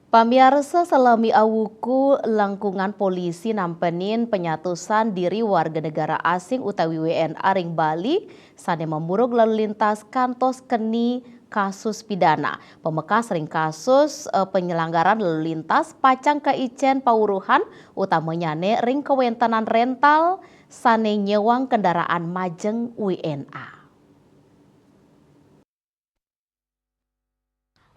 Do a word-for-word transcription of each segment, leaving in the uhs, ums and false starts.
Pamiarsa, salami awuku, langkungan polisi nampenin panyatusan diri warga negara asing utawi W N A ring Bali sane mamurug lalu lintas kantos keni kasus pidana. Pamekas ring kasus, eh, penyelanggaran lalu lintas pacang kaicen pauruhan, utamanyane ring kawentenan rental sane nyewang kendaraan majeng W N A.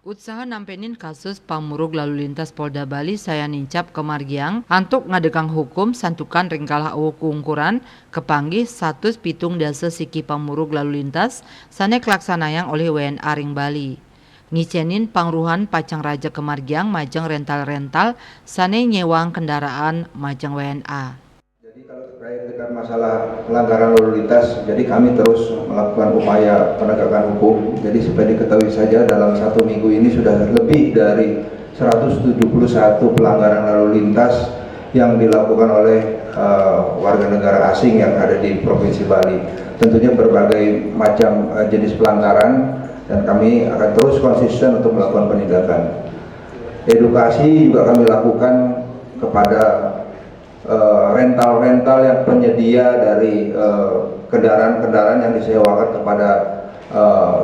Utsaha nampenin kasus pamurug lalu lintas Polda Bali sayan nincap kamargiang antuk ngadegang hukum santukan ring kalah awuku ungkuran kapanggih satus pitung dasa siki pamurug lalu lintas sane kalaksanayang olih W N A ring Bali. Ngicenin pangruhan pacang raja kamargiang majeng rental-rental sane nyewang kendaraan majeng W N A. Jadi, kalau terkait dengan masalah pelanggaran lalu lintas, jadi kami terus melakukan upaya penegakan hukum. Jadi, supaya diketahui saja, dalam satu minggu ini sudah lebih dari seratus tujuh puluh satu pelanggaran lalu lintas yang dilakukan oleh, eh, warga negara asing yang ada di Provinsi Bali. Tentunya berbagai macam, eh, jenis pelanggaran, dan kami akan terus konsisten untuk melakukan penindakan. Edukasi juga kami lakukan kepada, eh, rental-rental yang penyedia dari, eh, kendaraan-kendaraan yang disewakan kepada, eh,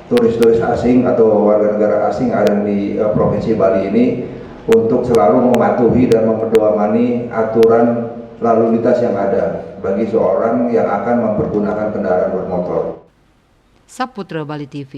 turis-turis asing atau warga negara asing yang ada di, eh, Provinsi Bali ini untuk selalu mematuhi dan memedomani aturan lalu lintas yang ada bagi seorang yang akan mempergunakan kendaraan bermotor. Saputra Bali T V.